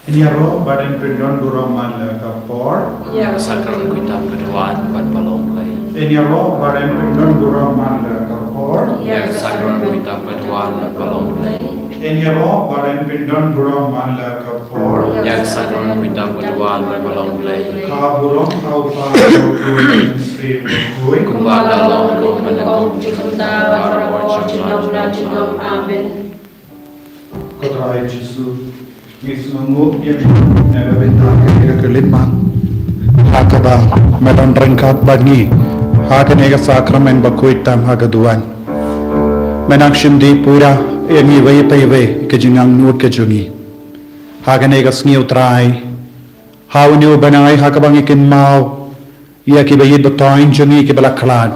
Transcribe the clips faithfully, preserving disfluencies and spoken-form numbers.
Ïaroh bad yn pyndon burom man la ka por. Ïa ka sakramen khuid tam ka duwan bad ba long Blei. Ïaroh bad yn pyndon burom man la ka por. Ïa ka sakramen khuid tam ka duwan bad ba long Blei. Ïaroh bad yn pyndon burom man la ka por. Ïa ka sakramen khuid tam ka duwan bad ba long Blei. Ka burom ka u Kpa, ka u Khun, ka u Mynsiem Bakhuid. Kumba ka long, kumba ka long, kumba ka long, kumba ka long. Amen. Ko Trai Jisu, ngi sngewnguh ïa me na ka bynta kane ka khyllipmat, ha kaba me don ryngkat bad ngi ha kane ka sakramen ba khuid tam ha ka duwan. Me nang shim dih pura ïa ngi iwei pa iwei, ka jingangnud ka jong ngi ha kane ka sngi, Trai. Ha une u bnai ha kaba ngi kynmaw ïa kiba ïeit ba thoiñ jong ngi kiba la khlad,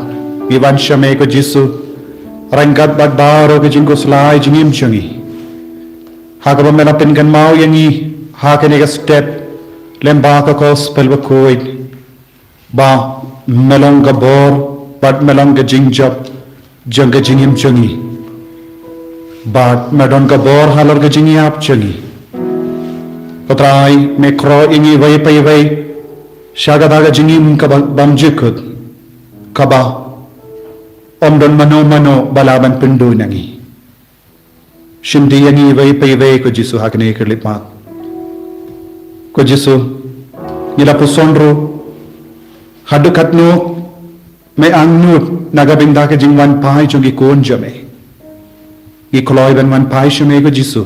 ngi wan sha me ko Jisu, ryngkat bad baroh ki jingkhuslai jingim jong ngi, ha kaba me la pynkynmaw ïa ngi ha kane ka step lyngba ka Gospel bakhuid, ba me long ka bor bad me long ka jingjop jong ka jingim jong ngi, bad me don ka bor halor ka jingïap jong ngi. Ko Trai, me khroh ïa ngi iwei pa iwei sha kata ka jingim kaba bymjukut, kaba ym don mano mano ba lah ban pynduh na ngi. Shim dih ïa ngi iwei pa iwei ko Jisu ha kane ka khyllipmat. Ko Jisu, ngi la puson ruh haduh katno me angnud na ka bynta ka jingwan phai jong ki khun jong me. Ngi kloi ban wan phai sha me ko Jisu,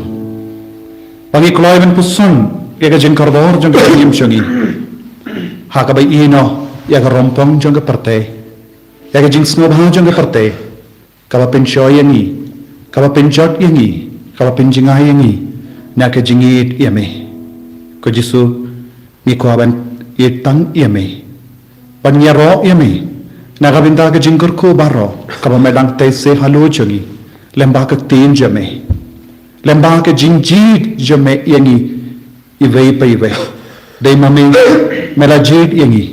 ba ngi kloi ban puson ïa ka jingkordor jong ka jingim jong ngi, ha kaba ïehnoh ïa ka rympong jong ka pyrthei, ïa ka jingsngewbha jong ka pyrthei, kaba pynshoi ïa ngi, kaba pynjot ïa ngi, kaba pynjngai ïa ngi na ka jingïeit ïa me. Ko Jisu, ngi kwah ban ïeit tang ïa me, ban ïaroh ïa me na ka bynta ka jingkyrkhu baroh kaba me dang tei seh halor jong ngi lyngba ka ktien jong me, lyngba ka jingjied jong me ïa ngi iwei pa iwei. Dei ma me me la jied ïa ngi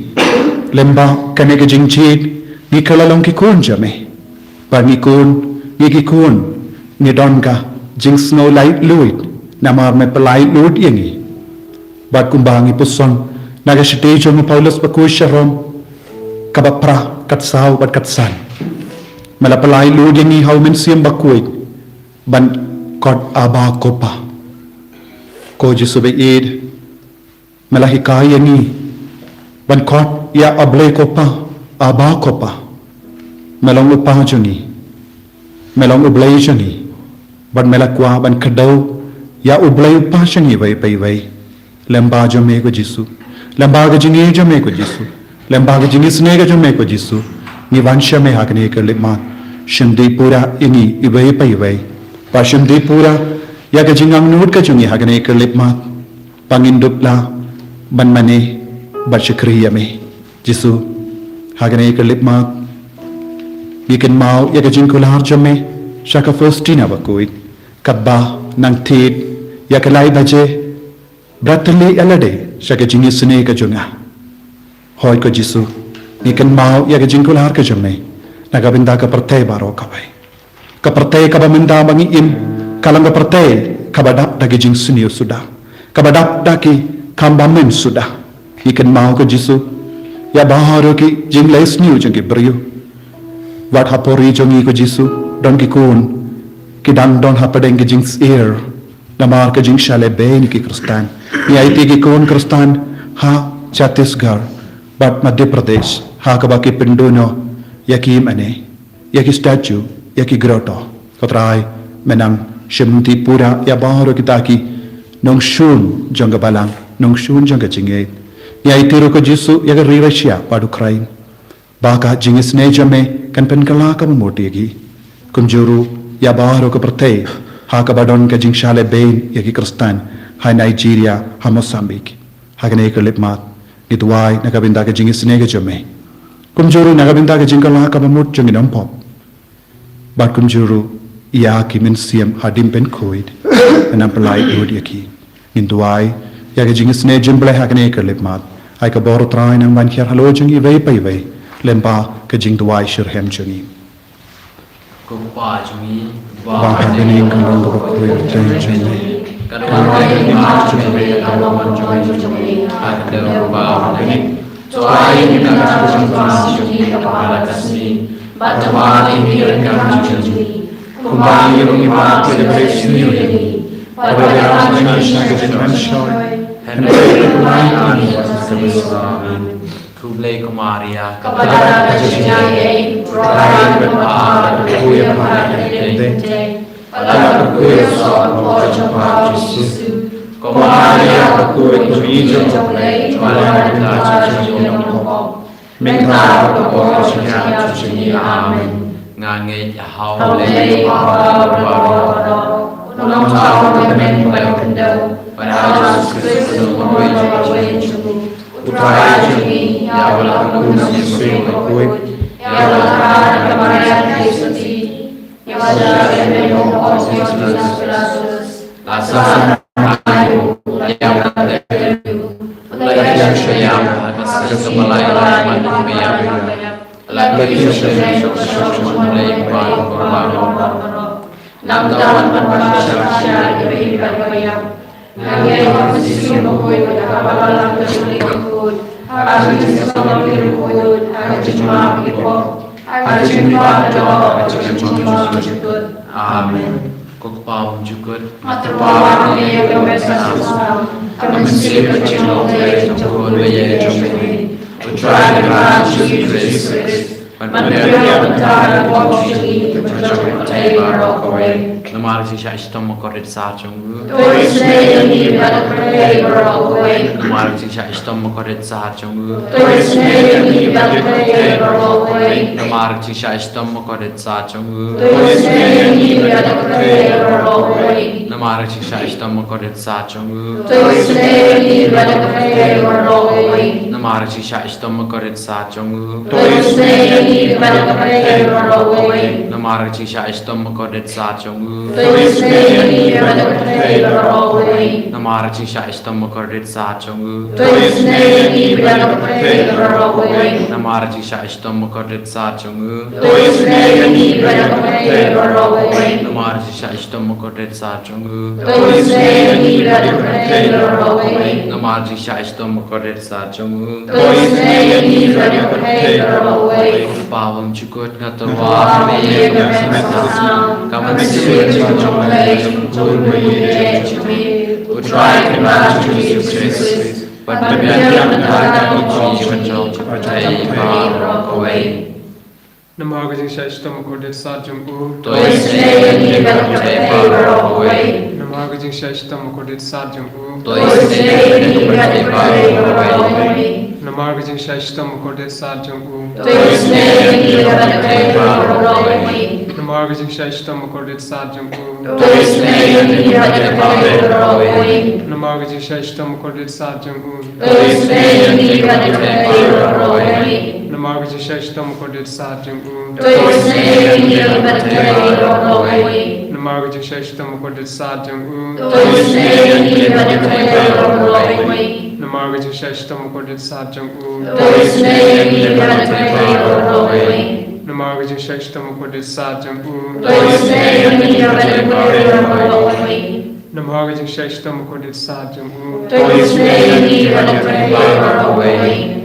lyngba kane ka jingjied, ngi kylla long ki khun jong me. Bad ngi khun, ngi ki khun, ngi don ka jingsngew laitluid namar me pyllait luid ïa ngi. Bad kumba ngi puson na ka shithi jong u Paulus bakhuid sha Rom, kaba phra, katsaw bad katsan, me la pyllait luid ïa ngi ha u Mynsiem Bakhuid ban khot Abba, ko Pa. Ko Jisu ba ïeit, me la hikai ïa ngi ban khot ïa U Blei ko Pa, Abba ko Pa. Me long u Pa jong ngi, me long U Blei jong ngi, bad me la kwah ban kdew ïa U Blei u Pa jong ngi iwei pa iwei lyngba jong me ko Jisu, lyngba ka jingïeit jong me ko Jisu, lyngba ka jingisynei ka jong me ko Jisu. Ngi wan sha me ha kane ka khyllipmat. Shim dih pura ïa ngi iwei pa iwei, bad shim dih pura ïa ka jingangnud ka jong ngi ha kane ka khyllipmat, ba ngin dup lah ban mane bad shakri ïa me. Jisu, ha kane ka khyllipmat ngi kynmaw ïa ka jingkular jong me sha ka Faustina bakhuid, katba nang thied ïa ka lai baje brateli ïa lade sha ka jingisynei ka jong nga. Hooid ko Jisu, ngi kynmaw ïa ka jingkular ka jong me na ka bynta ka pyrthei baroh kawei. Ka pyrthei kaba mynta ba ngi im ka long ka pyrthei kaba dap da ki jingsniew suda, kaba dap da ki kam bymmen suda. Ngi kynmaw ko Jisu ïa baroh ki jingleh sniew jong ki briew. Wat ha pori jong ngi ko Jisu don ki khun ki dang don hapdeng ki jingsyier namar ka jingshah lehbeiñ ki Khristan. Ngi aiti ki khun Khristan ha Chhattisgarh bad Madhya Pradesh ha kaba ki pynduh noh ïa ki mane, ïa ki statue, ïa ki grotto. Ko Trai, me nang shim dih pura ïa baroh kita ki nongshun jong ka balang, nongshun jong ka jingngeit. Ngi aiti ruh ko Jisu ïa ka ri Russia bad Ukraine, ba ka jingisynei jong me kan pynkylla kaba mut ïa ki. Kumjuh ruh ïa baroh ka pyrthei ha kaba don ka jingshah lehbeiñ ïa ki Khristan ha Nigeria, ha Mozambique. Ha kane ka khyllipmat ngi duwai na ka bynta ka jingisynei ka jong me, kumjuh ruh na ka bynta ka jingkylla kaba mut jong ki nongpop. Bad kumjuh ruh ïa ki mynsiem hadien pynkhuid, me nang pyllait luid ïa ki. Ngin duwai ïa ka jingisynei jong U Blei ha kane ka khyllipmat. Ai ka bor U Trai nang ban hiar halor jong ngi iwei pa iwei lyngba ka jingduwai shitrhem jong ngi. Ko Kpa jong ngi, Ba ha kane ka long kaba khuid jong ngi. Ka long ka hima jong ngi, ka long ka jong ngi. Ha ka dei ba ha kane. To ai ïa ngi ka jingpynbna jong ngi kaba ha la ka sngi. Bad to map ïa ngi ka jong ngi. Kumba ngi ruh ngi map ïa kiba sniew ïa ngi. Bad khlem da ai ngi sha ka jingpynshoi. Hynrei khlem da ai ngi sha ka jingpynshoi. Amen. Khublei ko Maria, kaba la ka jingïaid, U Trai u don bad pha, bad pha ka dei ka dei. Bad la ka dei ka soh ko jong pha Jisu. Ko Maria, ka khuid jong U Blei, to ai ïa ngi ka jingïaid. Mynta bad ha ka por ka jingïaid jong ngi. Amen. Nga ngeit ha U Blei Kpa baroh. U Nongthaw uba kmen bad u khyndew. Bad ha U Jisu Khrist u nongpynlong jong ngi. U Trai jong ngi, ïa uba la kyrkhu na u mynsiem bakhuid. Ïa uba la kha da ka Maria Theisotti. Ïa uba la ïaid ha u Pontius Pilatus. La sah na u, la ïap, la ïasyllok ha ka sngi kaba lai, la ïaid ha ka ïap. La ïasyllok ha ka ïap. Namar ka wan ban pynshai ïa kiba ïeit bad kiba ïap. Nga ngeit ha u Mynsiem Bakhuid, ha ka balang Katholik bakhuid, ha ka jingïasyllok ïa ki riewkhuid, ha ka jingmap ki pop, ha ka jingpyndonkam jong ki jingmap jingkut. Amen. Ko Kpa bymjukut, nga tyrwa ïa ka bynta ka mynsiem bad jinglong jong ka khun baieit jong me, U Trai kynrad Jisu Khrist. Ban pynbiang bynta ka pop jong ngi bad jong ka pyrthei baroh kawei. Namar ka jingshah shitom bakordit sar jong u. To isynei ïa ngi bad ka pyrthei baroh kawei. Namar ka jingshah shitom bakordit sar jong u. To isynei ïa ngi bad ka pyrthei baroh kawei. Namar ka jingshah shitom bakordit sar jong u. To isynei ïa ngi bad ka pyrthei baroh kawei. Namar ka jingshah shitom bakordit sar jong u. To isynei ïa ngi bad ka pyrthei baroh kawei. Namar ka jingshah shitom bakordit sar jong u. To isynei ïa ngi bad ka pyrthei baroh kawei. Namar ka jingshah shitom bakordit sar jong u. To isynei ïa ngi bad ka pyrthei baroh kawei. Namar ka jingshah shitom bakordit sar jong u. To isynei ïa ngi bad ka pyrthei baroh kawei. Namar ka jingshah shitom bakordit sar jong u. To isynei ïa ngi bad ka pyrthei baroh kawei. Namar ka jingshah shitom bakordit sar jong u. To isynei ïa ngi bad ka pyrthei baroh kawei. Namar ka jingshah shitom bakordit sar jong u. To isynei ïa ngi bad ka pyrthei baroh kawei. Kpa bymjukut, nga tyrwa ïa ka bynta ka mynsiem bad jinglong jong ka khun baieit jong me, U Trai kynrad Jisu Khrist. Ban pynbiang bynta ka pop jong ngi bad jong ka pyrthei baroh kawei. Namar ka jingshah shitom bakordit sar jong u. To isynei ïa ngi bad ka pyrthei baroh kawei. Namar ka jingshah shitom bakordit sar jong u. To isynei ïa ngi bad ka pyrthei baroh kawei. Namar ka jingshah shitom bakordit sar jong u. To isynei ïa ngi bad ka pyrthei baroh kawei. Namar ka jingshah shitom bakordit sar jong u. To isynei ïa ngi bad ka pyrthei baroh kawei. Namar ka jingshah shitom bakordit sar jong u. To isynei ïa ngi bad ka pyrthei baroh kawei. Namar ka jingshah shitom bakordit sar jong u. To isynei ïa ngi bad ka pyrthei baroh kawei. Namar ka jingshah shitom bakordit sar jong u. To isynei ïa ngi bad ka pyrthei baroh kawei. Namar ka jingshah shitom bakordit sar jong u. To isynei ïa ngi bad ka pyrthei baroh kawei. Namar ka jingshah shitom bakordit sar jong u. To isynei ïa ngi bad ka pyrthei baroh kawei. Namar ka jingshah shitom bakordit sar jong u. To isynei ïa ngi bad ka pyrthei baroh kawei.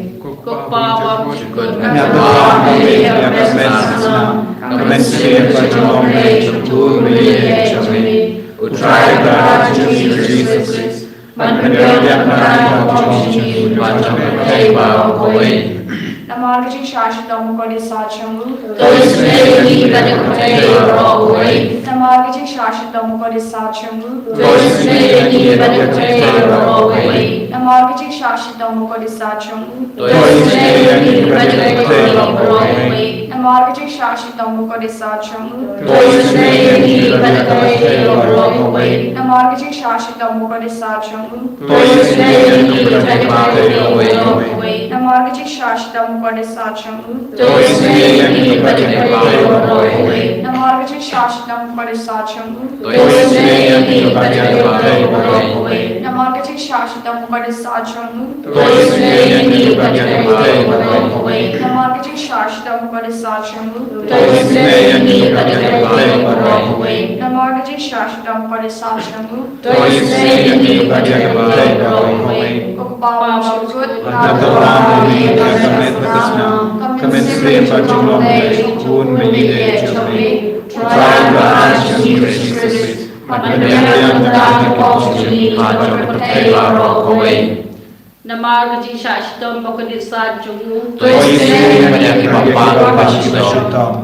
Ko Kpa bymjukut, nga tyrwa ïa ka bynta ka mynsiem bad jinglong jong ka khun baieit jong me, U Trai kynrad Jisu Khrist. Ban pynbiang bynta ka pop jong ngi bad jong ka pyrthei baroh kawei. Namar ka jingshah shitom bakordit sar jong u. To isynei ïa ngi bad ka pyrthei baroh kawei. Namar ka jingshah shitom bakordit sar jong u. To isynei ïa ngi bad ka pyrthei baroh kawei. Namar ka jingshah shitom bakordit sar jong u. To isynei ïa ngi bad ka pyrthei baroh kawei. Namar ka jingshah shitom bakordit sar jong u. To isynei ïa ngi bad ka pyrthei baroh kawei. Namar ka jingshah shitom bakordit sar jong u. To isynei ïa ngi bad ka pyrthei baroh kawei. Namar ka jingshah shitom bakordit sar jong u. To isynei ïa ngi bad ka pyrthei baroh kawei. Namar ka jingshah shitom bakordit sar jong u. To isynei ïa ngi bad ka pyrthei baroh kawei. Namar ka jingshah Shah shitom bakordit sah jong u. To isynei ïa ngi bad ïa kiba tei baroh kawei. Namar ka jingshah shitom bakordit sah jong u. To isynei ïa ngi bad ïa kiba tei baroh kawei. Namar ka jingshah shitom bakordit sah jong u. To isynei ïa ngi bad ïa kiba tei baroh kawei. Ko Kpa uba Mjukut, nga tyrwa ha me ïa ka met bad ka snam, ka mynsiem bad jinglong jong u Khun ba ïeit jong me, U Trai Kynrad jong ngi Jisu Khrist, ban pynbiang ïa ka pop jong ngi bad jong ka pyrthei baroh kawei. Namar ka jingshah shitom bakordit sah jong u. To isynei ïa ngi bad ïa kiba pan ba shitom.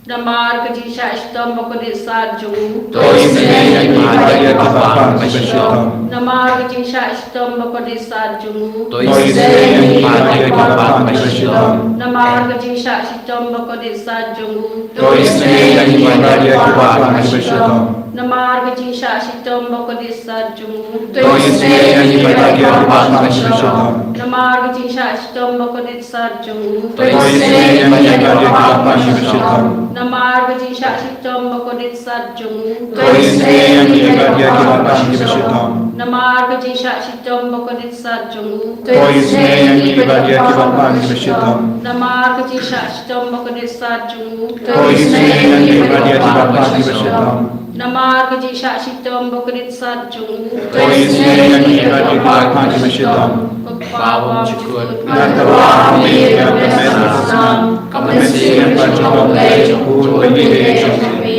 Namar ka jingshah shitom bakordit sah jong u. To isynei ïa ngi bad ïa kiba pan ba shitom. Namar ka jingshah shitom bakordit sah jong u. To isynei ïa ngi bad ïa kiba pan ba shitom. Namar ka jingshah shitom bakordit sah jong u. To isynei ïa ngi bad ïa kiba pan ba shitom. Namar ka jingshah shitom bakordit sah jong u. To isynei ïa ngi bad ïa kiba pan ba shitom. Namar ka jingshah shitom bakordit sah jong u. To isynei ïa ngi bad ïa kiba pan ba shitom. Namar ka jingshah shitom bakordit sah jong u. To isynei ïa ngi bad ïa kiba pan ba shitom. Namar ka jingshah shitom bakordit sah jong u. To isynei ïa ngi bad ïa kiba pan ba shitom. Namar ka jingshah shitom bakordit sah jong u. To isynei ïa ngi bad ïa kiba pan ba shitom. Namar ka jingshah shitom bakordit sah jong u. To isynei ïa ngi bad ïa kiba pan ba shitom. Ko Kpa uba Mjukut, nga tyrwa ha me ïa ka met bad ka snam, ka mynsiem bad jinglong jong u Khun ba ïeit jong me,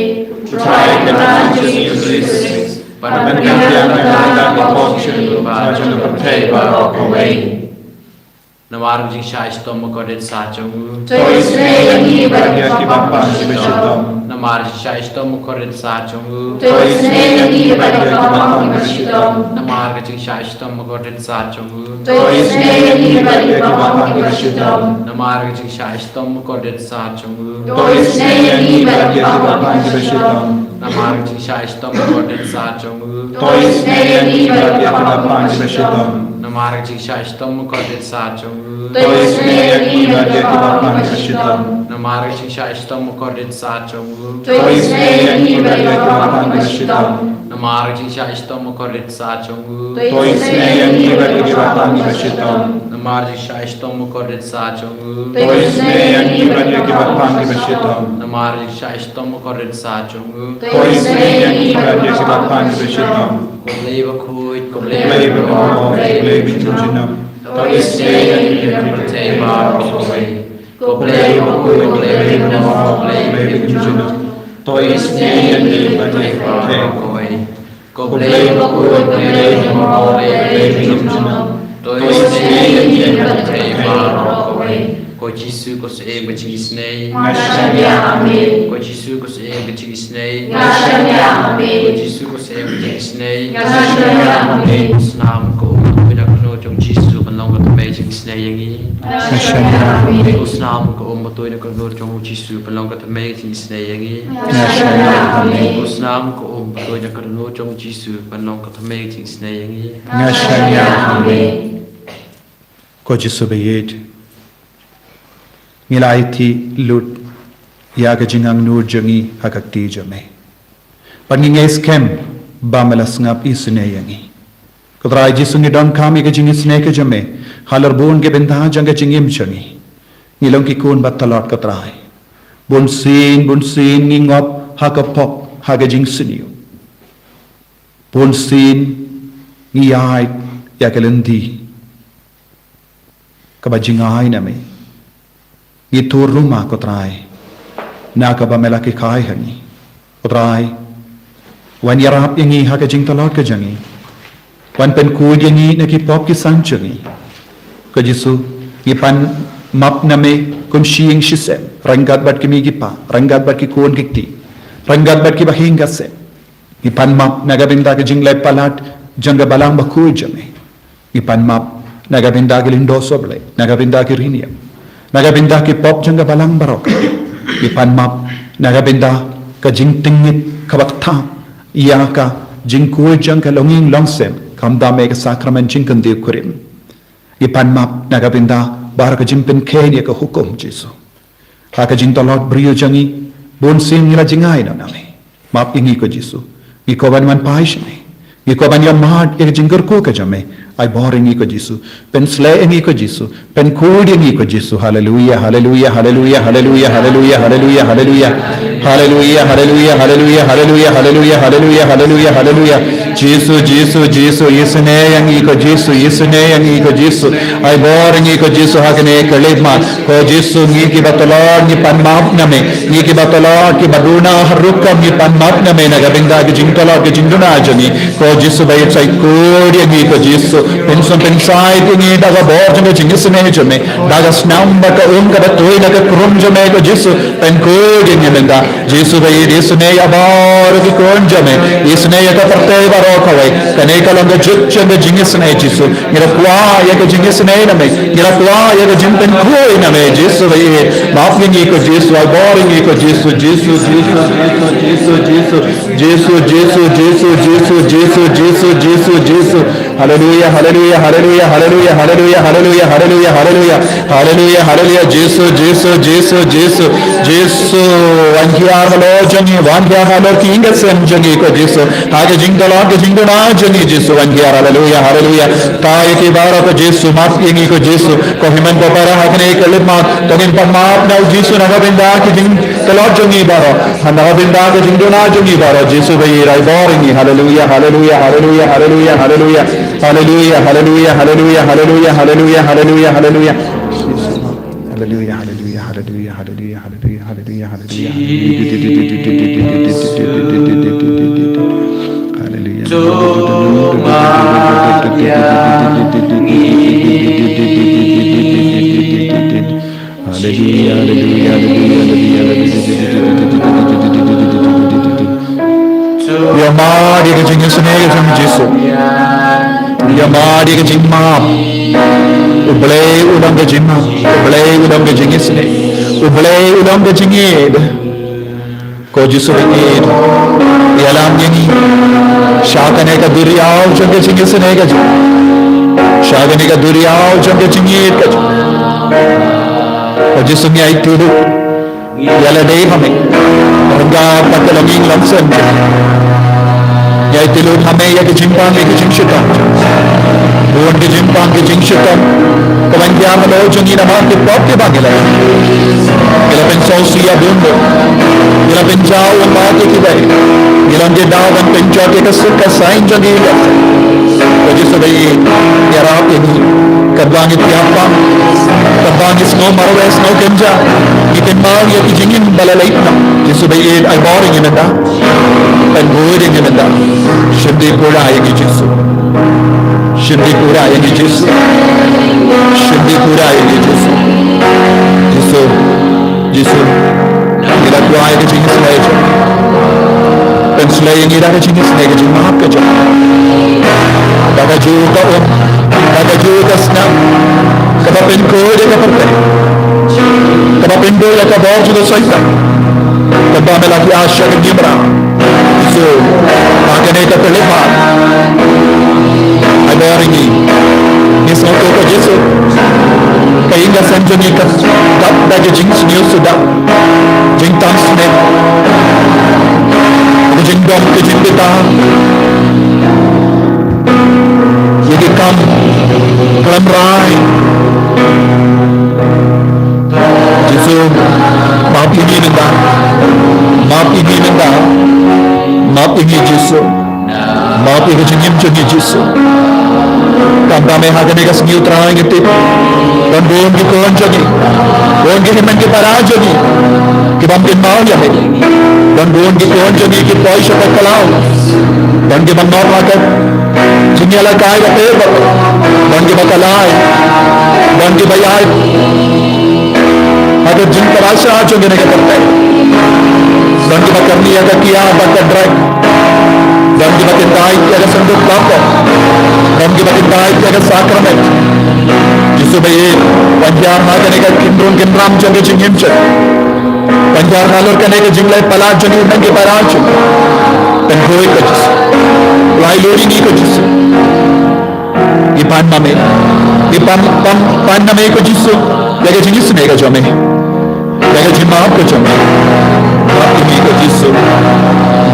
U Trai Kynrad jong ngi Jisu Khrist, ban pynbiang ïa ka pop jong ngi bad jong ka pyrthei baroh kawei. Namar ka jingshah shitom bakordit sah jong u. To isynei ïa ngi bad ïa kiba pan ba shitom. Namar ka jingshah shitom bakordit sah jong u. To isynei ïa ngi bad ïa kiba pan ba shitom. Namar ka jingshah shitom bakordit sah jong u. To isynei ïa ngi bad ïa kiba pan ba shitom. Namar ka jingshah shitom bakordit sah jong u. To isynei ïa ngi bad ïa kiba pan ba shitom. Namar ka jingshah shitom bakordit sah jong u. To isynei ïa ngi bad ïa kiba pan ba shitom. Namar ka jingshah shitom bakordit sah jong u. To isynei ïa ngi bad ïa kiba pan ba shitom. Namar ka jingshah shitom bakordit sah jong u. To isynei ïa ngi bad ïa kiba pan ba shitom. Namar ka jingshah shitom bakordit sah jong u. To isynei ïa ngi bad ïa kiba pan ba shitom. Namar ka jingshah shitom bakordit sah jong u. To isynei ïa ngi bad ïa kiba pan ba shitom. Namar ka jingshah shitom bakordit sah jong u. To isynei ïa ngi bad ïa kiba pan ba shitom. Ko Blei bakhuid, ko Blei ba ïeit, ko Blei ba jngai junom. To isynei ïa ngi bad ïa ka pyrthei baroh kawei. Ko Blei bakhuid, ko Blei ba ïeit, ko Blei ba jngai junom. To isynei ïa ngi bad ïa ka pyrthei baroh kawei. Ko Blei bakhuid, ko Blei ba ïeit, ko Blei ba jngai junom. To isynei ïa ngi bad ïa ka pyrthei baroh kawei. Ko Jisu, ko Syiem ka jingisynei, nga shaniah ha me. Ko Jisu, ko Syiem ka jingisynei, nga shaniah ha me. Ko Jisu, ko Syiem ka jingisynei, nga shaniah ha me. Ko snam ka um ba tuid na kynhun jong u Jisu ban long ka thymmei jingisynei ïa ngi, nga shaniah ha me. Ko snam ka um ba tuid na kynhun jong u Jisu ban long ka thymmei jingisynei ïa ngi, nga shaniah ha me. Ko snam ka um ba tuid na kynhun jong u Jisu ban long ka thymmei jingisynei ïa ngi, nga shaniah ha me. Ko Jisu ba ïeit, ngi la aiti lut ïa ka jingangnud jong ngi ha ka kti jong me. Bad ngi ngeit skhem ba me la sngap isynei ïa ngi. Ko Trai Jisu, ngi donkam ïa ka jingisynei ka jong me halor bun ki bynta jong ka jingim jong ngi. Ngi long ki khun ba tlot, ko Trai. Bunsien, bunsien ngi ngop ha ka pop, ha ka jingsniew. Bunsien ngi ïaid ïa ka lynti kaba jngai na me. Ngi tur ruma, ko Trai, na kaba me la kyntait ha ngi. Ko Trai, wan ïarap ïa ngi ha ka jingtlot ka jong ngi. Wan pynkhuid ïa ngi na ki pop ki san jong ngi. Ko Jisu, ngi pan map na me kum shi ïing shi sem, ryngkat bad ki kmie ki kpa, ryngkat bad ki khun ki kti, ryngkat bad ki bahaïing bahasem. Ngi pan map na ka bynta ka jingleh palat jong ka Balang Bakhuid jong me. Ngi pan map na ka bynta ki lyngdoh sohblei, na ka bynta ki riewniam, na ka bynta ki pop jong ka balang baroh. Ngi pan map na ka bynta ka jingtngit kaba kthah ïa ka jingkhuid jong ka longïing longsem, khamtam ïa ka sakramen jingkyntiew kurim. Ngi pan map na ka bynta baroh ka jingpynkheiñ ïa ka hukum, Jisu. Ha ka jingtlot briew jong ngi, bunsien ngi la jngai noh na me. Map ïa ngi, ko Jisu. Ngi kwah ban wan phai sha me. Ngi kwah ban ïa mad ïa ka jingkyrkhu ka jong me. Ai bor ïa ngi ko Jisu. Pynsleh ïa ngi ko Jisu. Pynkhuid ïa ngi ko Jisu. Haleluya, haleluya, haleluya, haleluya, haleluya, haleluya, haleluya. Haleluya, haleluya, haleluya, haleluya, haleluya, haleluya, haleluya, haleluya. Jisu, Jisu, Jisu, isynei ïa ngi ko Jisu, isynei ïa ngi ko Jisu. Ai bor ïa ngi ko Jisu ha kane ka khyllipmat. Ko Jisu ngi kiba tlot ngi pan map na me. Ngi kiba tlot kiba duna ha rukom ngi pan map na me na ka bynta ka jingtlot ka jingduna jong ngi. Ko Jisu ba ïeit sa khuid ïa ngi ko Jisu. Pynsum pynsaid ïa ngi da ka bor jong ka jingisynei jong me. Da ka snam bad ka um kaba tui na ka krum jong me ko Jisu. Pynkhuid ïa ngi mynta. Jisu ba ïeit isynei ïa baroh ki khun jong me. Isynei ïa ka pyrthei baroh kawei. Kane ka long ka juk jong ka jingisynei Jisu. Ngi la kwah ïa ka jingisynei na me. Ngi la kwah ïa ka jingpynkhuid na me Jisu ba ïeit. Map ïa ngi ko Jisu, ai bor ïa ngi ko Jisu, Jisu, Jisu. Haleluya, haleluya, haleluya, haleluya, haleluya, haleluya, haleluya, haleluya, haleluya, haleluya, haleluya, Jisu, Jisu, Jisu, Jisu, Jisu, wan hiar halor jong ngi, wan hiar halor ki ïing ki sem jong ngi ko Jisu, ha ka jingtlot ka jingduna jong ngi Jisu, wan hiar, haleluya, haleluya, ta ïa ki baroh ko Jisu, map ïa ngi ko Jisu, ko hynmen ko para ha kane ka khyllipmat, to ngin pan map na u Jisu na ka bynta ki jingtlot jong ngi baroh. Hana ka bynta ka jingduna jong ngi baroh, Jisu ba ïeit ai bor ïa ngi. Haleluya, haleluya, haleluya, haleluya, haleluya. Haleluya, haleluya, haleluya, haleluya, haleluya, haleluya, haleluya. Haleluya, haleluya, haleluya, haleluya, haleluya, haleluya, haleluya. Haleluya. Haleluya, haleluya, haleluya, haleluya, haleluya. Ïa mad ïa ka jingisynei ka jong Jisu. Ïa mad ïa ka jingmap. U Blei u long ka jingmap. U Blei u long ka jingisynei. U Blei u long ka jingïeid. Ko Jisu ba ïeit, ïalam ïa ngi sha kane ka duriaw jong ka jingisynei ka jong, sha kane ka duriaw jong ka jingïeid ka jong. Ko Jisu ngi aiti ruh ïa lade ha me, ryngkat bad ka longïing longsem jong ngi. Ngi aiti ruh ha me ïa ka jingpang ïa ka jingshitom. Bun ka jingpang ka jingshitom ka ban ïa halor jong ngi namar ki pop kiba ngi la, ngi la pynsngewsih ïa bun bun. Ngi la pynjaw ïa ma ki kiba, ngi la ïoh daw ban pynjot ïa ka suk ka saiñ jong ngi. Ko Jisu ba ïeit, ïarap ïa ngi. Katba ngi thiah pang, katba ngi sngew marwei sngew kynjah, ngi kynmaw ïa ki jingim ba la leit noh. Jisu ba ïeit, ai bor ïa ngi mynta. Pynkhuid ïa ngi mynta. Shim dih pura ïa ngi Jisu. Shim dih pura ïa ngi Jisu. Shim dih pura ïa ngi Jisu. Jisu. Jisu. Ngi la kwah ïa ka jingisynei jong me. Pynsleh ïa ngi da ka jingisynei ka jingmap ka jong me. Da ka juh ka um. Da ka juh ka snam. Kaba pynkhuid ïa ka pyrthei. Kaba pynduh ïa ka bor jong ka Soitan. Kaba me la hiar sha ka niamram. Jisu, ha kane ka khyllipmat. Ai bor ïa ngi. Ngi sngewthuh ko Jisu, ka ïing ka sem jong ngi ka dap da ka jingsniew suda, jingtang sniew, ka jingdom, ka jingbitar. Ïa ki kam khlem rai. Jisu, map ïa ngi mynta. Map ïa ngi mynta. Map ïa ngi Jisu. Map ïa ka jingim jong ngi Jisu. Kam ba me ha kane ka sngi Trai ngi tip. Don bun ki khun jong ngi. Bun ki hynmen ki para jong ngi. Ki bym kynmaw ïa me. Don bun ki khun jong ngi ki poi sha ka khlaw. Don kiba nop ha ka jingïalehkai kaba pher bha. Don kiba kalai. Don kiba ïaid ha ka jingkyrpad sha jong kane ka pyrthei. Don kiba kyrni ïa ka kiad bad ka drug. Don kiba kyntait ïa ka synduk bapher. Don kiba kyntait ïa ka sakramen. Jisu ba ïeit, wan hiar ha kane ka kynrung kynram jong ka jingim jong ngi. Wan hiar halor kane ka jingleh palat jong ngi, nang ki para jong ngi. Pynkhuid ko Jisu. Laitluid ïa ngi ko Jisu. Ngi pan ma me. Ngi pan, pan, pan na me ko Jisu. Ïa ka jingisynei ka jong me. Ïa ka jingmap ka jong me. Map ïa ngi ko Jisu.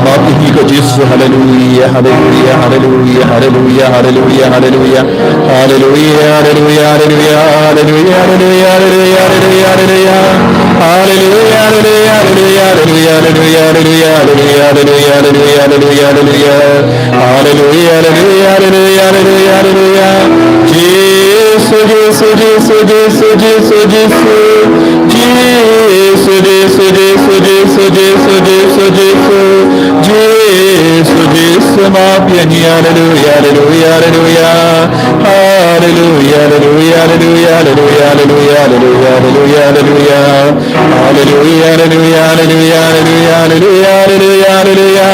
Map ïa ngi ko Jisu. Haleluia, haleluia, haleluia, haleluia, haleluia, haleluia. Haleluia, haleluia, haleluia, haleluia, haleluia, haleluia, haleluia. Haleluia, haleluia, haleluia, haleluia, haleluia, haleluia, haleluia, haleluia, haleluia, haleluia. Haleluia, haleluia, haleluia, haleluia, haleluia. Jisu, Jisu, Jisu, Jisu, Jisu, Jisu. Jisu, Jisu, Jisu, Jisu, Jisu, Jisu, Jisu. Jisu, Jisu, map ïa ngi, haleluia, haleluia, haleluia. Haleluia, haleluia, haleluia, haleluia, haleluia, haleluia, haleluia, haleluia. Haleluia, haleluia, haleluia, haleluia, haleluia, haleluia, haleluia.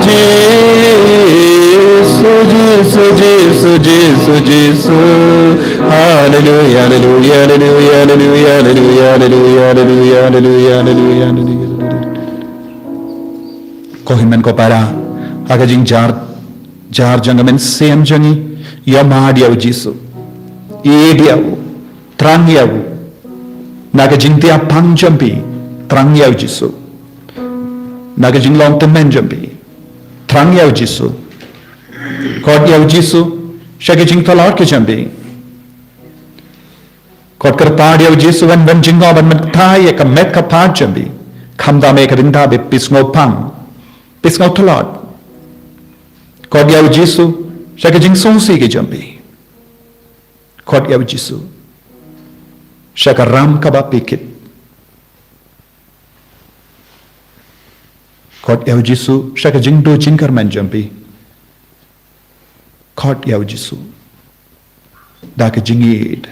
Jisu, Jisu, Jisu, Jisu, Jisu. Haleluia, haleluia, haleluia, haleluia, haleluia, haleluia, haleluia, haleluia, haleluia, haleluia. Ko hynmen ko para, ha ka jingjar, jar jong ka mynsiem jong ngi, ïa mad ïa u Jisu. Ïeit ïa u. Thrang ïa u. Na ka jingthiah pang jong phi, thrang ïa u Jisu. Na ka jinglong tymmen jong phi, thrang ïa u Jisu. Khot ïa u Jisu sha ka jingtlot ka jong phi. Khot kyrpad ïa u Jisu ban, ban jngoh, ban, ban kynthah ïa ka met ka phad jong phi. Khamtam ïa ka ding da phi, phi sngew pang, phi sngew tlot. Khot ïa u Jisu sha ka jingsngewsih ka jong phi. Khot ïa u Jisu sha ka ram kaba phi kit. Khot ïa u Jisu sha ka jingduh jingkyrmen jong phi. Khot ïa u Jisu da ka jingïeit.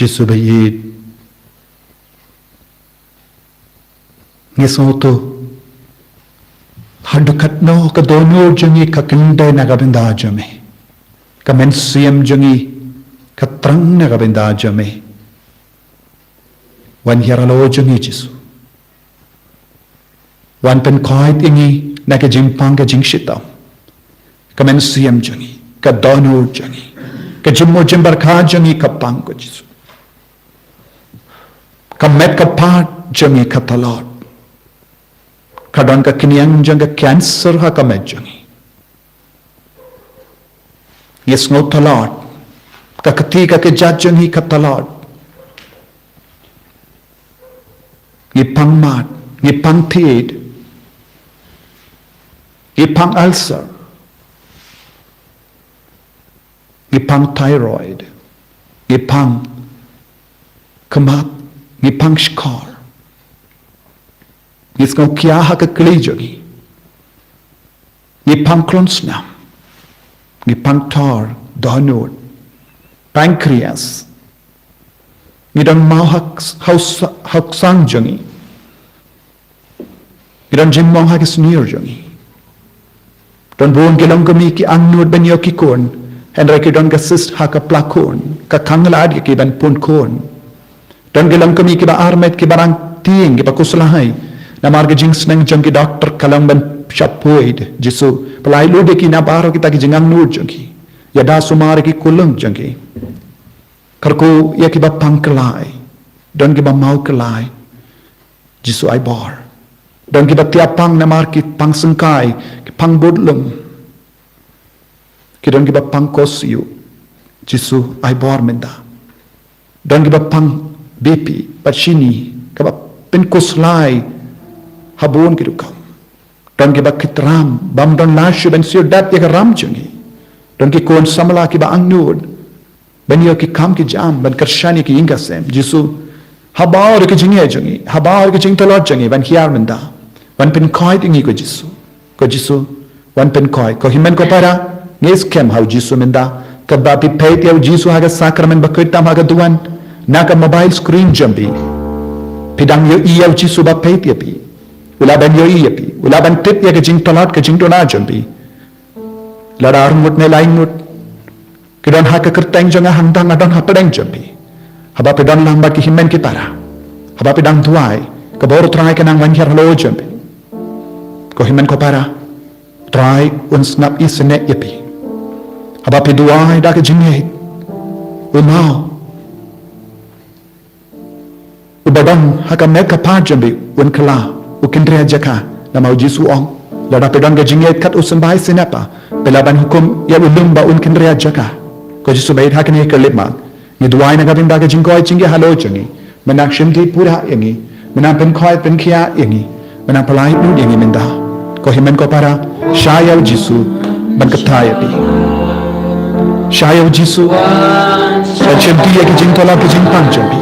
Jisu ba ïeit, ngi sngewthuh haduh katno ka dohnud jong ngi ka kyndit na ka bynta jong me. Ka mynsiem jong ngi ka thrang na ka bynta jong me. Wan hiar halor jong ngi Jisu. Wan pynkhuid ïa ngi na ka jingpang ka jingshitom. Ka mynsiem jong ngi, ka dohnud jong ngi, ka jingmut jingpyrkhat jong ngi ka pang ko Jisu. Ka met ka phad jong ngi ka tlot. Ka don ka khñiang jong ka cancer ha ka met jong ngi. Ngi sngew tlot. Ka kti ka kjat jong ngi ka tlot. Ngi pang mad, ngi pang thied, ngi pang ulcer, ngi pang thyroid, ngi pang khmat, ngi pang shkor. Ngi sngew khia ha ka kli jong ngi. Ngi pang klun snam. Ngi pang tor, dohnud, pancreas. Ngi don maw ha, ha, ha u sang jong ngi. Ngi don jingmong ha ki snier jong ngi. Don bun ki longkmie ki angnud ban ïoh ki khun. Hynrei ki don ka cyst ha ka pla khun. Ka khang lad ïa ki ban pun khun. Don ki longkmie kiba armet, kiba rang tieng, kiba khuslai. Namar ka jingsneng jong ki doktor ka long ban shah poi da Jisu. Pyllait lut ïa ki na baroh kita ki jingangnud jong ki. Ïada sumar ïa ki kulung jong ki. Kyrkhu ïa kiba pang kyllai. Don kiba maw kyllai. Jisu ai bor. Don kiba thiah pang namar ki pang syngkai, ki pang budlum. Ki don kiba pang kos ïu. Jisu ai bor mynta. Don kiba pang B P, bad shini, kaba pynkhuslai ha bun ki rukom. Don kiba kit ram, bym don lad shuh ban siew dap ïa ka ram jong ngi. Don ki khun samla kiba angnud ban ïoh ki kam ki jam, ban kyrshan ïa ki ïing ki sem. Jisu, haba ïa ka jingeh jong ngi, haba ïa ka jingtlot jong ngi, wan hiar mynta. Wan pynkhuid ïa ngi ko Jisu. Ko Jisu, wan pynkhuid. Ko hynmen ko para, ngi skhem ha u Jisu mynta. Katba phi peit ïa u Jisu ha ka sakramen bakhuid tam ha ka duwan, na ka mobile screen jong phi, phi dang ïohi ïa u Jisu ba peit ïa phi. U lah ban ïohi ïa phi. U lah ban tip ïa ka jingtlot, ka jingduna jong phi. Lada ar ngut ne lai ngut ki don ha ka kyrteng jong nga, hangta nga don ha pdeng jong phi. Haba phi don lang bad ki hynmen ki para, haba phi dang duwai, ka bor u Trai ka nang wan hiar halor jong phi. Ko hynmen ko para, u Trai un sngap isynei ïa phi. Haba phi duwai da ka jingngeit, u maw uba don ha ka met ka phad jong phi un kylla, u kynriah jaka. Namar u Jisu u ong, lada phi don ka jingngeit kat u symbai snepa, phi lah ban hukum ïa u lum ba un kynriah jaka. Ko Jisu ba ïeit, ha kane ka lip maw, ngi duwai na ka bynta ka jingkoit jingkhiah halor jong ngi. Men nang shim dih pura ïa ngi. Men nang pynkhuid pynkhiah ïa ngi. Men nang pyllait lut ïa ngi mynta. Ko hynmen ko para, shah ïa u Jisu ban kynthah ïa phi. Shah ïa u Jisu ban shim dih ïa ki jingtlot ki jingpang jong phi.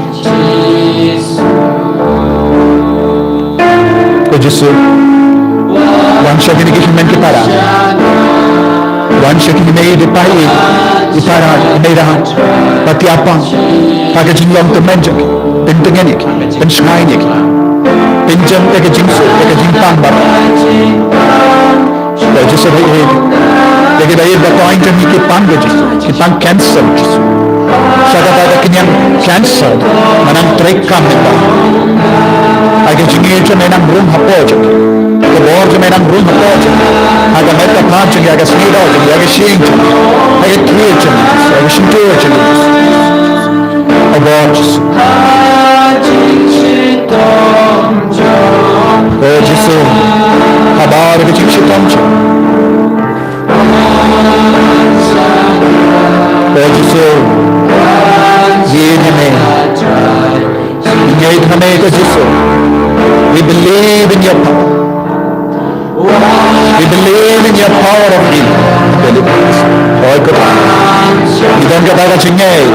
Ko Jisu, wan sha kine ki hynmen ki para. Wan sha kine i dei i para, i para, i para. Ba thiah pang ha ka jinglong tymmen jong ki. Pyntngen ïa ki, pynshngaiñ ïa ki. Pynjem ïa ka jingsuk, ïa ka jingpang ba. Ko Jisu ba ïeit, ïa ki ba ïeit ba koit jong ngi ki pang, ko Jisu, ki pang cancer, Jisu. Sha kata ka khñiang cancer, men nang trei kam mynta. Ha ka jingngeit jong me nang rung hapoh jong ki. Ka bor jong me nang rung hapoh jong ki. Ha ka met ka phad jong ki, ha ka sngi doh jong ki, ha ka shyieng jong ki, ha ka thied jong ki, ha ka shyntur jong ki. Ka bor Jisu. Ko Jisu, habar ka jingshitom jong. Ko Jisu, ngi ïeit ha me. Ngi ïeit ha me ko Jisu. We believe in your power. We believe in your power of healing. Oi ko. Ngi don kata ka jingngeit.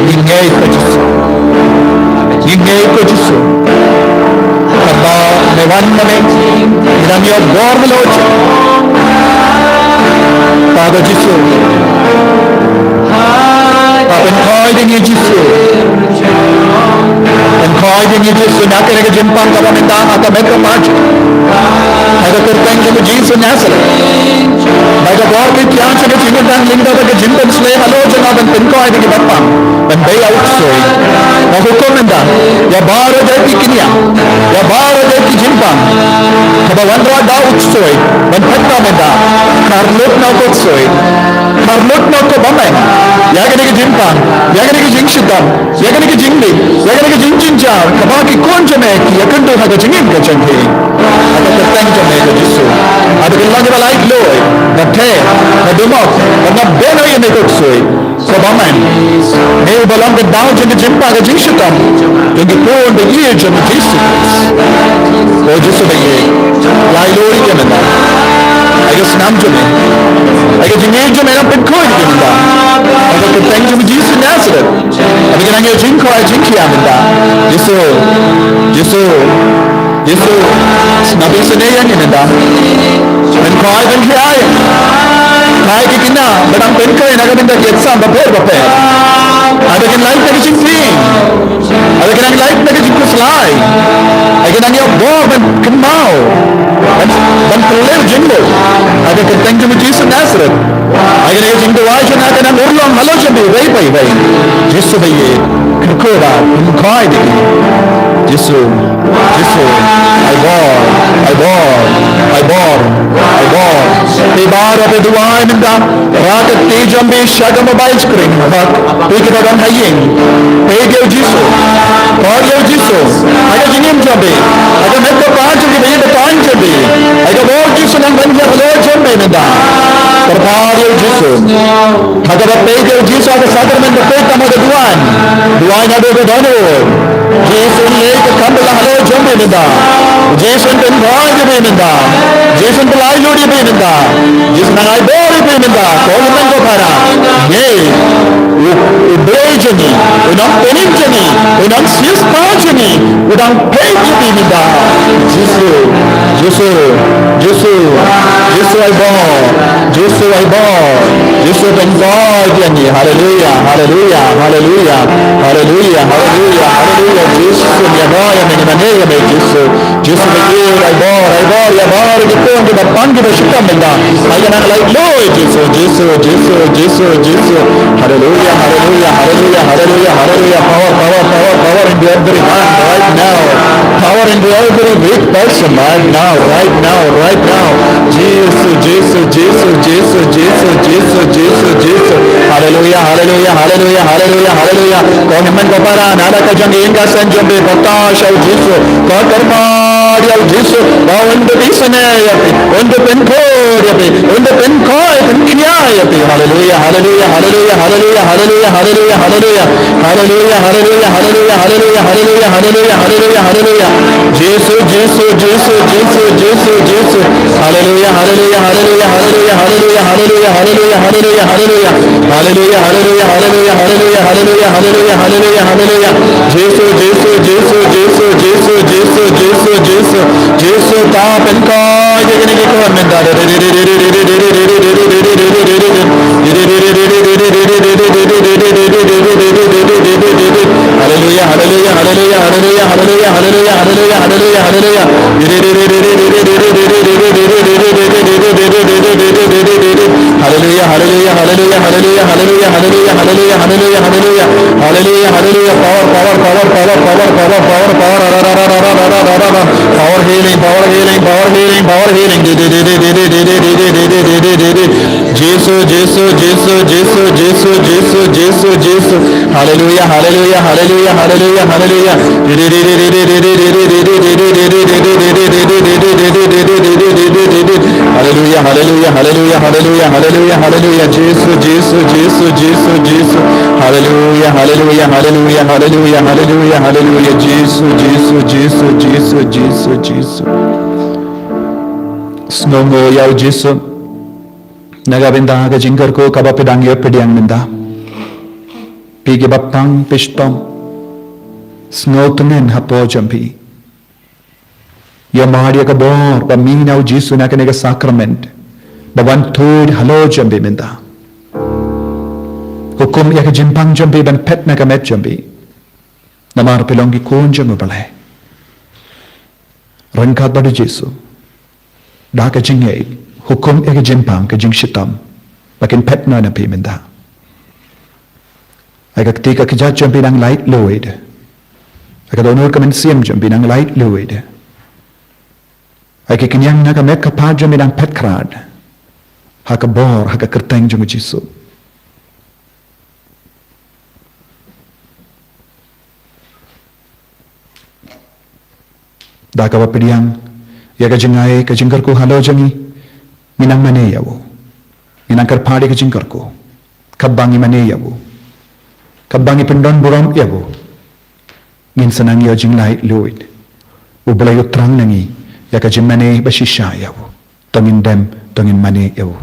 Ngi ngeit ko Jisu. Ngi ngeit ko Jisu. Kaba me wan ma me, ngi dang ïoh bor me lok. Kaba Jisu. Kaba pynkhuid ïa ngi Jisu. Pynkhuid ïa ngi Jisu na kane ka jingpang kaba mynta ha ka met ka phad. Ha ka kyrteng jong u Jisu Nasareth. Ba ka bor ka thiang sha ka jingim dang lyngba ka jingpynshlei halor jong nga ban pynkhuid ïa ki ba pang, ban bei ïa u ksuid. Nga hukum mynta ïa baroh ki kñia, ïa baroh ki jingpang kaba wanrah da u ksuid ban phet mynta. Khar lut na u ksuid, khar lut na u bymman ïa kane ka jingpang, ïa kane ka jingshitom. Ïa kane ka jingleh, ïa kane ka jingjynjar kaba ki khun jong me ki ïakynduh ha ka jingim ka jong ki. Ha ka kyrteng jong me ko Jisu. Ha ka kyrteng ba la ïeit loi, nga theh, nga dumok, nga beh noh ïa me ko ksuid. Ko bymman, me uba long ka daw jong ka jingpang ka jingshitom jong ki khun ba ïeit jong u Jisu Khrist. Ko Jisu ba ïeit, la ïohi ïa me mynta. Ha ka snam jong me, ha ka jingim jong me, nang pynkhuid ïa me mynta. Ha ka kyrteng jong u Jisu Nasareth. Haba ki nang ïoh jingkhuid jingkhiah mynta. Jisu, Jisu, Jisu. Nang pynsngew ïa ngi mynta. Pynkhuid pynkhiah. Hai ki kñia ba dang pynkhuid na ka bynta ki ïaid sam bapher bapher. Haba kin lait na ka jingpyni. Haba kin nang lait na ka jingkhuslai. Haba kin nang ïoh bor ban kynmaw. Ban, ban pynlong jingmut. Ha ka kyrteng jong u Jisu Nasareth. Ha kane ka jingduwai jong nga ka nang urlong halor jong phi, wei, wei, wei. Jisu ba ïeit, kyrkhu ba, pynkhuid ïa ki. Jisu, Jisu, ai bor, ai bor, ai bor, ai bor. Phi baroh phi duwai mynta, rah ka kti jong phi sha ka mobile screen, bad phi kiba don ha ïing. Peit ïa u Jisu, peit ïa u Jisu ha ka jingim jong phi, ha ka met ka kpa jong phi, ha ka jingim jong phi. Ai ka bor Jisu nang ban ïa halor jong phi mynta. Pyrkhat ïa u Jisu. Ha kaba peit ïa u Jisu ha ka sakramen, ka peit tang ha ka duwan. Duwan naduh ka dohnud. Jisu un leh ka kam ba la halor jong phi mynta. Jisu un pynbor ïa phi mynta. Jisu un pynlait lut ïa phi mynta. Jisu nang ai bor ïa phi mynta. Ko hynmen ko para, ngi u, u Blei jong ngi, u Nongpynim jong ngi, u Nongsiewspah jong ngi, u dang peit ïa phi mynta. Jisu, Jisu, Jisu, Jisu ai bor, Jisu ai bor, Jisu pynbor ïa ngi. Haleluya, haleluya, haleluya, haleluya, haleluya, haleluya. Jisu ngi ïa bor ïa me, ngi mane ïa me Jisu. Jisu ngi ïa ai bor, ai bor, ïa bor ïa ki khun kiba pang kiba shitom mynta. Ai ka nang lait lut Jisu, Jisu, Jisu, Jisu, Jisu. Haleluya, haleluya, haleluya, haleluya, haleluya. Power, power, power, power into every hand right now. Power into every weak person right now, right now, right now. Jisu, Jisu, Jisu, Jisu, Jisu, Jisu, Jisu, Jisu. Haleluya, haleluya, haleluya, haleluya, haleluya. Ko hynmen ko para, na la ka jong ka ïing ka sem jong phi, pyrkhat sha u Jisu. Ko kyrpad ïa u Jisu ba un da pynshai ïa phi, un da pynkhuid ïa phi, un da pynkoit pynkhia ïa phi. Haleluya, haleluya, haleluya, haleluya, haleluya, haleluya, haleluya. Haleluya, haleluya, haleluya, haleluya, haleluya, haleluya, haleluya, haleluya. Jisu, Jisu, Jisu, Jisu, Jisu, Jisu. Haleluya, haleluya, haleluya, haleluya, haleluya, haleluya, haleluya, haleluya. Haleluya, haleluya, haleluya, haleluya, haleluya, haleluya, haleluya, haleluya. Jisu, Jisu, Jisu, Jisu, Jisu, Jisu, Jisu, Jisu. Jisu, ta pynkoit ïa kine ki khun mynta. Haleluya, haleluya, haleluya, haleluya, haleluya, haleluya, haleluya, haleluya, haleluya, haleluya. Haleluya, haleluya, haleluya, haleluya, haleluya, haleluya, haleluya, haleluya, haleluya, haleluya. Haleluya, haleluya, power, power, power. Power healing, power healing, power healing, power healing. Jisu, Jisu, Jisu, Jisu, Jisu, Jisu, Jisu, Jisu. Haleluya, haleluya, haleluya, haleluya, haleluya. Haleluya, haleluya, haleluya, haleluya, haleluya, haleluya. Jisu, Jisu, Jisu, Jisu, Jisu. Haleluya, haleluya, haleluya, haleluya, haleluya, haleluya. Jisu, Jisu, Jisu, Jisu, Jisu, Jisu. Sngewnguh ïa u Jisu na ka bynta ka jingkyrkhu kaba phi dang ïoh pdiang mynta. Phi kiba pang phi shitom, sngew tngen hapoh jong phi. Ïa mad ïa ka bor ba mih na u Jisu na kane ka sakrament ba wan tuid halor jong phi mynta. Hukum ïa ka jingpang jong phi ban phet na ka met jong phi. Namar phi long ki khun jong u Blei. Ryngkat bad u Jisu, da ka jingngeit, hukum ïa ka jingpang, ka jingshitom, ba kin phet noh na phi mynta. Ai ka kti ka kjat jong phi nang lait luid. Ai ka dohnud ka mynsiem jong phi nang lait luid. Ai ki kynjang na ka met ka phad jong phi nang phet khrad ha ka bor, ha ka kyrteng jong u Jisu. Da kaba pdiang ïa ka jingai ka jingkyrkhu halor jong ngi, ngi nang mane ïa u. Ngi nang kyrpad ïa ka jingkyrkhu. Katba ngi mane ïa u, katba ngi pyndon burom ïa u, ngin sa nang ïoh jinglait luid. U Blei u thrang na ngi ïa ka jingmane ba shisha ïa u. To ngin dem, to ngin mane ïa u.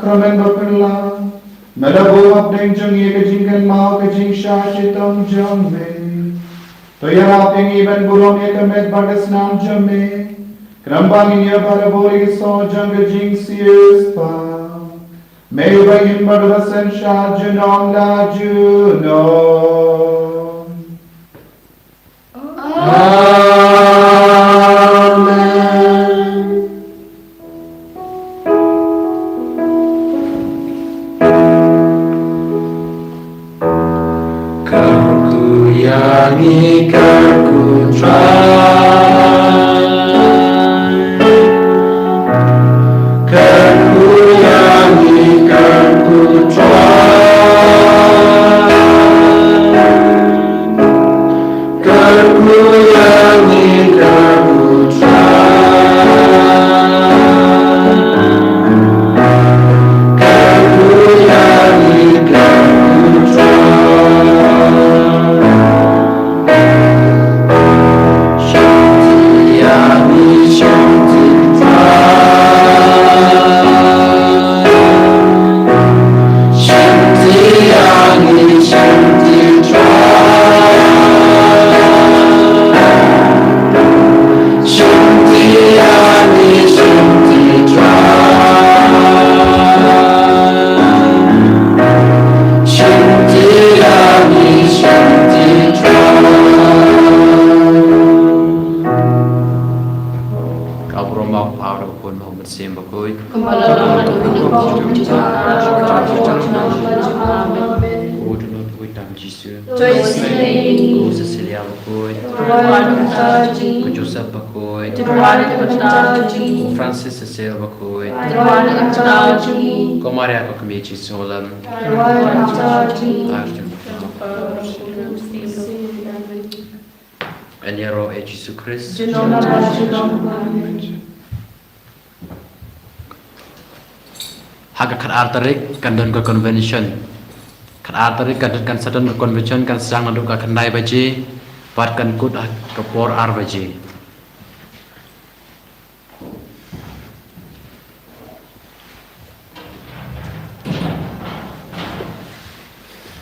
Sakrament baphylla, me la buh hapdeng jong ngi ka jingkynmaw ka jingshah shitom jong me. To ïarap ïa ngi ban burom ïa ka met bad ka snam jong me, khnang ba ngin ïa barabor ïa ka soh jong ka jingsiewspah. Me ba im bad ba synshar junom la junom. Amen. Kyrkhu ïa ngi, kyrkhu Trai. Kyrkhu ïa ngi, kyrkhu Trai. Kyrkhu ïa ngi, kyrkhu Trai. Kyrkhu ïa ngi, kyrkhu Trai. Shim ïa ngi, shim Trai. Shim ïa ngi, shim Trai. Shim ïa ngi, shim Trai. Shim ïa ngi, shim Trai. Ka burom ma u Kpa, u Khun, ma u Mynsiem Bakhuid. Kumba la long ha ka kynhun jong u Trai. Amen. Ko Trai, ngi kyrpad ïa me, tam Jisu. Ko Cecilia Bakhuid. Ko Joseph Bakhuid. Ko Francis Xavier Bakhuid. Ko Maria, ko Kmie Jisu Lam. Arjun. Ïaroh ïa Jisu Khrist. Ha ka khatar tarik kan don ka convention. Khatar tarik kan, kan sa don ka convention, kan sdang naduh ka khyndai baje bad kan kut ha ka por ar baje.